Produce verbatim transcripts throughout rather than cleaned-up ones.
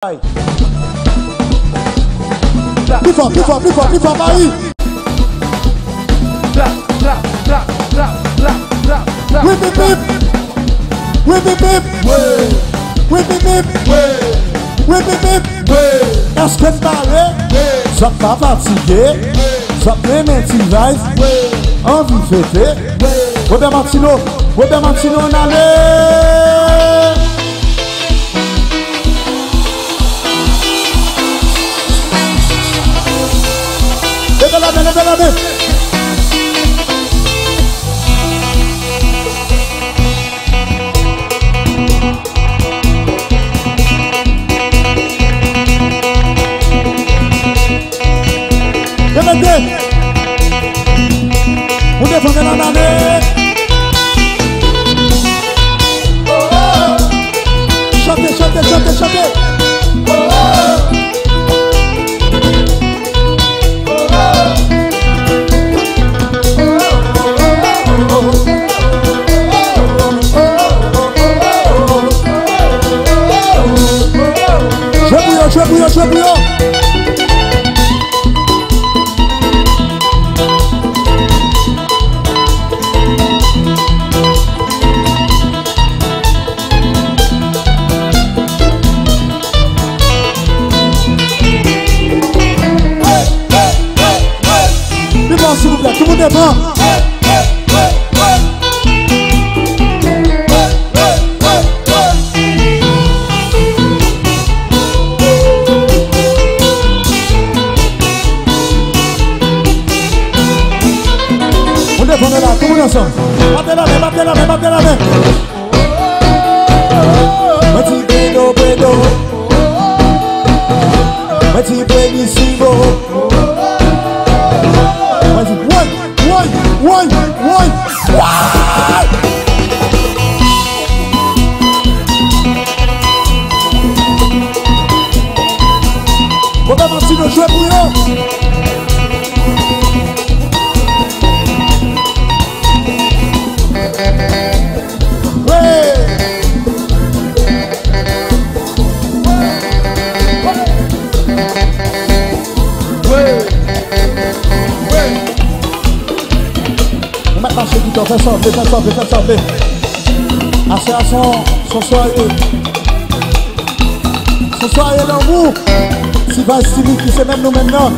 Pi fò, pi fò, pi fò, pi fò, Paris. Wi, bip, bip. Wi, bip, bip. Wi, bip, bip. Wi, bip, bip. Èske n pare? Zòt pa fatige? Zòt renmen ti vibe? Anvi fete? Robert Martino, Robert Martino, ann ale! Leve lamen, leve lamen! Repete. Pou defann la nane. Chante, chante, chante, chante. Jwe pou yo, jwe pou yo, jwe pou yo. Pi fò, silvouplè, tout moun devan. Moun devan la, tout moun ansanm. Bat de lamen, bat de lamen, bat de lamen. Mwen di Bedo, Bedo. Mwen di Benisimo. Mwen di woy, woy, woy, woy, woy. Mwen pa manti, nou jwe pou yo. Ou mèt mache pito, fè sa w vle, fè sa w vle, fè sa w vle. Aswè a se yon, se yon sware, se yon sware lanmou. Ti Vice, Ti Mickey, se menm nou menm nan.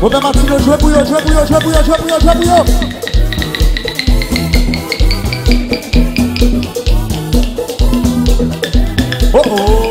Robert Martino, jwe pou yo, jwe pou yo, jwe pou yo, jwe pou yo, jwe pou yo. Oh, oh.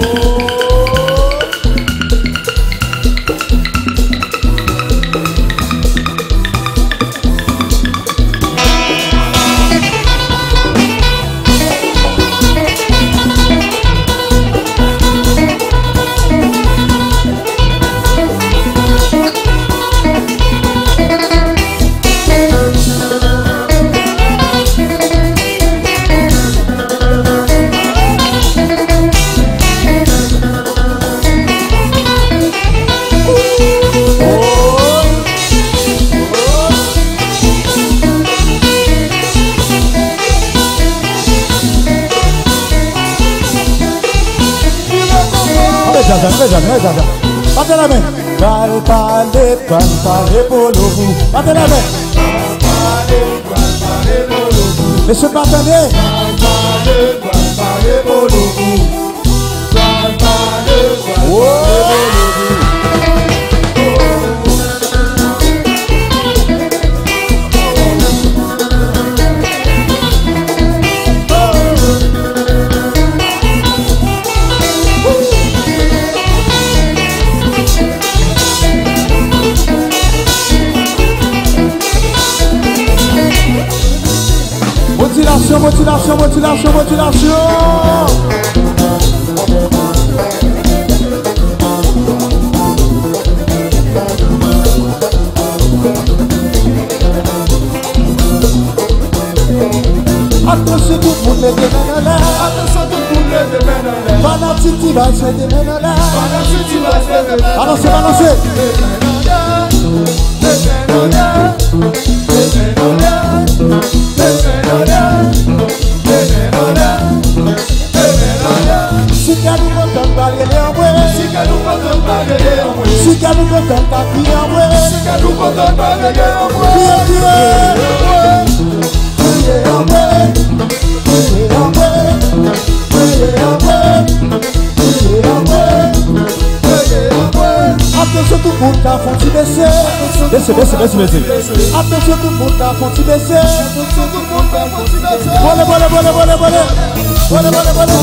Antre, Jaja, antre, Jaja, antre, Jaja. Antre la men. Pral pale, pral pale Polo pou. Antre la men. Mesye pa tande. Wow. Motivasyon, motivasyon, motivasyon, motivasyon. Atansyon, tout moun mete men anlè. Atansyon, tout moun mete men anlè. Fanatik T-Vice, mete men anlè. Fanatik T-Vice, mete men anlè. Balanse, balanse. Si kè nou kontan, n pral rele anmwe. Si kè nou kontan, n pa rele anmwe. Si kè nou kontan, n pa kriye anmwe. Si kè nou kontan, n pa rele anmwe. Kriye, kriye. Kriye anmwe. Kriye anmwe. Kriye anmwe. Kriye anmwe. Kriye anmwe. Atansyon, tout moun ka fè yon ti bese. Bese, bese, bese, bese. Atansyon, tout moun ka fè yon ti bese. Vole, vole, vole, vole, vole. Vole, vole, vole.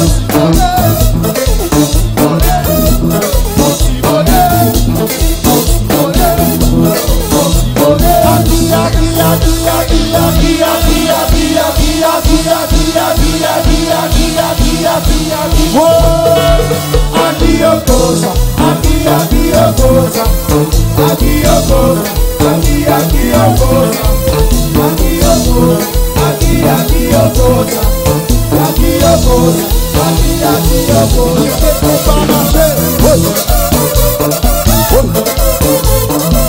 Wo! Aki yo kosa, aki, aki yo kosa, aki yo kosa, aki, aki yo kosa, aki yo kosa, aki, aki yo kosa, aki, aki yo kosa, aki, aki yo kosa. Yo te konpa mache. Hey! Hey!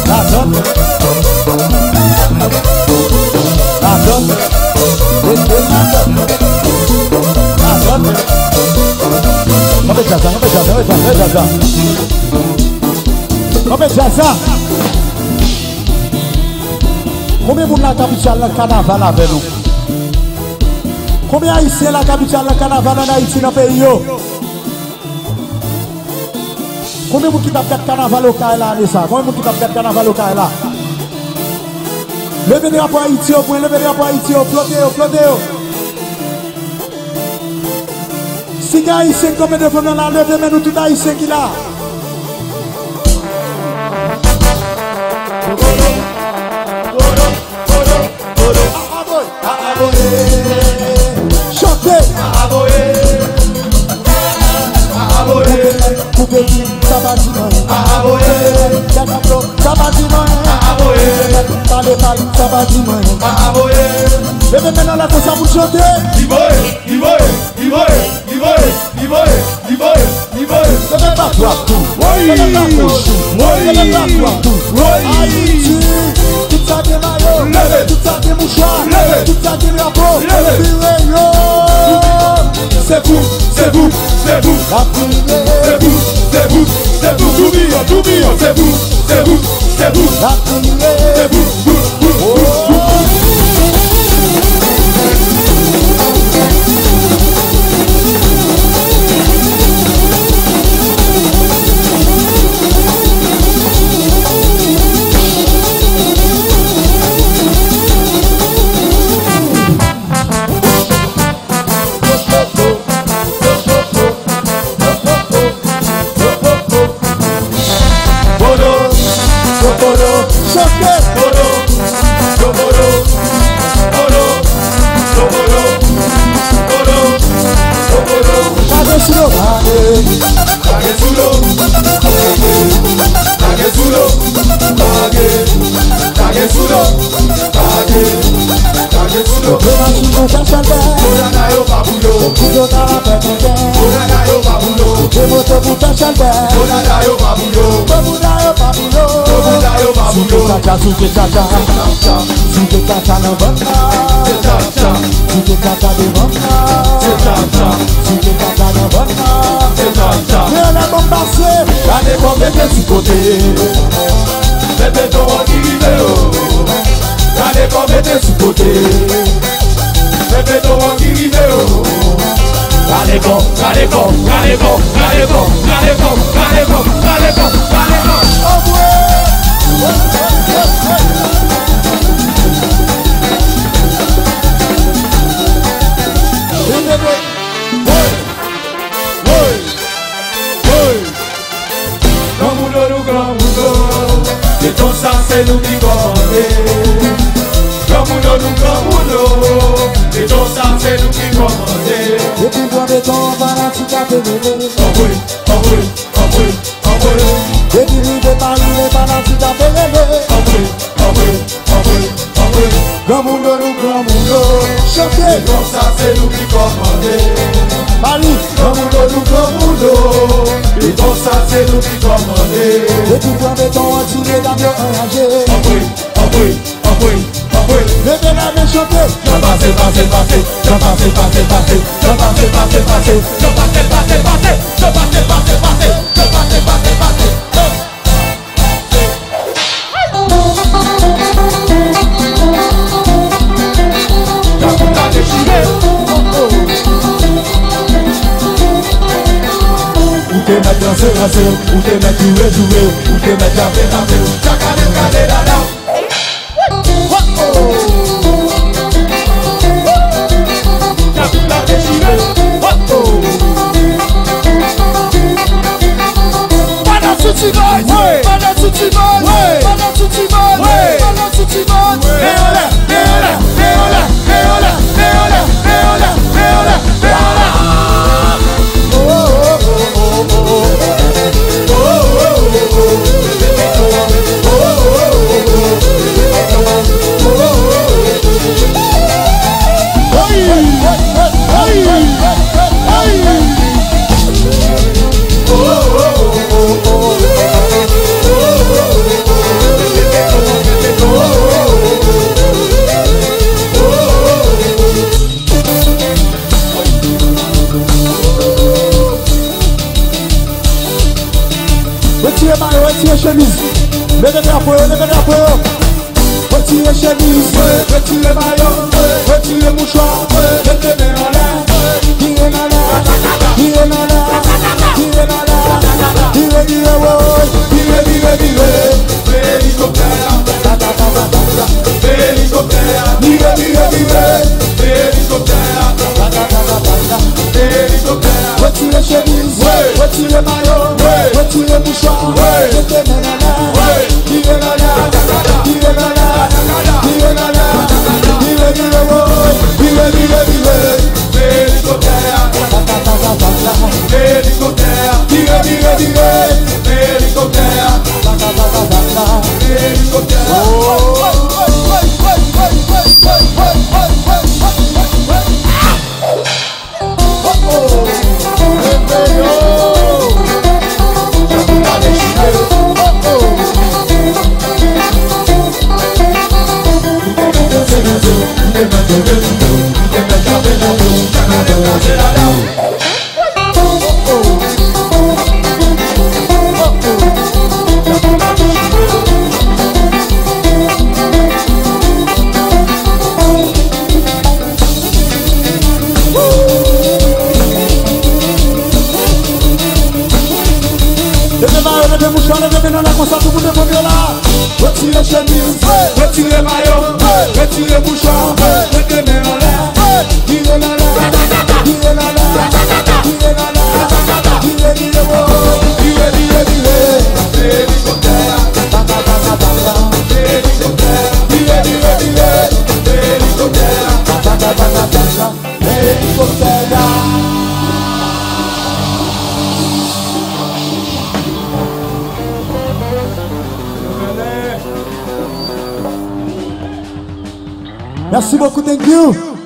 Ladan. Ladan. Mete ladan. Ladan. Anpe djaz la, anpe djaz la, anpe djaz la, anpe djaz la. Anpe djaz la. Konbyen moun la k abitye al nan kanaval avè nou? Konbyen Ayisyen la k abitye al nan kanaval ann Ayiti, nan peyi yo? Konbyen moun ki t ap gad kanaval Okay la ane sa? Konbyen moun ki t ap gad kanaval Okay la? Leve drapo Ayiti yo, mwen leve drapo Ayiti yo, flote yo, flote yo. Si gen Ayisyen k kanpe devan m nan la, leve men nou tout Ayisyen ki la. Chante. Koupe, koupe, sa pa di mwen. Gade yo, sa pa di mwen. Pale, pale, sa pa di mwen. Leve men nan lè konsa pou chante. Li voye, li voye, li voye, li voye, li voye, li voye, li voye. Leve pa twa tou. Woy! Leve pa twa tou. Woy! Leve pa twa tou. Woy! Ayiti, tout sa gen mayo. Leve! Tout sa gen mouchwa. Leve! Tout sa gen drapo. Leve! Vire yo. Se pou, se pou, se pou. La priye. Se pou, se pou, se pou. Toubiyon, toubiyon. Se pou, se pou, se pou. La priye. Se pou, pou, pou, pou, pou. Bolo, bolo, chante. Bolo, bolo, bolo, bolo, bolo, bolo, bolo. Kage sou lo. Kage sou lo. Kage sou lo. Kage, kage sou lo. Kage, kage sou lo. Yo mache pou fè chalbè. Yo dada yo pa pou yo. Yo ta la fè kontè. Yo dada yo pa pou yo. Yo moto pou fè chalbè. Yo dada yo pa pou yo. Yo bouda yo pa pou yo. Yo bouda yo pa pou yo. Souke tchatcha, souke tchatcha. Souke tchatcha nan bann la. Se tchatcha. Souke tchatcha devan la. Se tchatcha. Souke tchatcha nan bann la. Se tchatcha. Men lè bon pase. Gade kò mete sou kote. Fè beton an ki rive yo. Gade kò mete sou kote. Fè beton an ki rive yo. Gade kò, gade kò, gade kò, gade kò, gade kò, gade kò, gade kò, gade kò. Anmwe! Woy! Woy! Woy! Granmoun yo, nou granmoun yo, se konsa se nou ki kòmande. Granmoun yo, nou granmoun yo, se konsa se nou ki kòmande. Depi pran beton, fanatik ap rele. Anmwe, anmwe, anmwe, anmwe. Depi rive Pari, le fanatik ap rele. Anmwe, anmwe, anmwe, anmwe. Granmoun yo, nou granmoun yo, chante. Se konsa se nou ki kòmande. Pari. Granmoun yo, nou granmoun yo, se konsa se nou ki kòmande. Depi pran beton an, ti medam yo anraje. Anmwe, anmwe, anmwe, anmwe. Leve la men chante. Jan pase, pase, pase, jan pase, pase, pase, jan pase, pase, pase, jan pase, pase, pase, jan pase, pase, pase, jan pase, Danse, danse, ou te mèt joure, joure, ou te mèt jape, jape, chak ane kale dada. Pandan Titi Boy, pandan Titi Boy, pandan Titi Boy, pandan Titi Boy. Retire mayo, retire chemiz. Leve drapo yo, leve drapo yo. Retire chemiz, retire mayo, retire mouchwa, mete men anlè. Vire nan lè, vire nan lè, vire nan lè, vire, vire, woy, vire, vire, vire. Helikoptè a, helikoptè a, vire, vire, vire. Helikoptè a, helikoptè a, retire chemiz, retire mayo, retire mouchwa, mete men nan lè, vire nan lè, vire nan lè, vire nan lè, vire, vire, woy, vire, vire, vire. Helikoptè a, helikoptè a, vire, vire, vire. Helikoptè a, helikoptè a. Leve mayo, leve mouchwa, leve men nan lè konsa, tout moun leve men yo la. Retire chemiz, retire mayo, retire mouchwa, mete men anlè. Vire nan lè, vire nan lè, vire nan lè, vire, vire, woy, vire, vire, vire. Helikoptè a, helikoptè a, vire, vire, vire. Helikoptè a, helikoptè a. Merci beaucoup, thank you.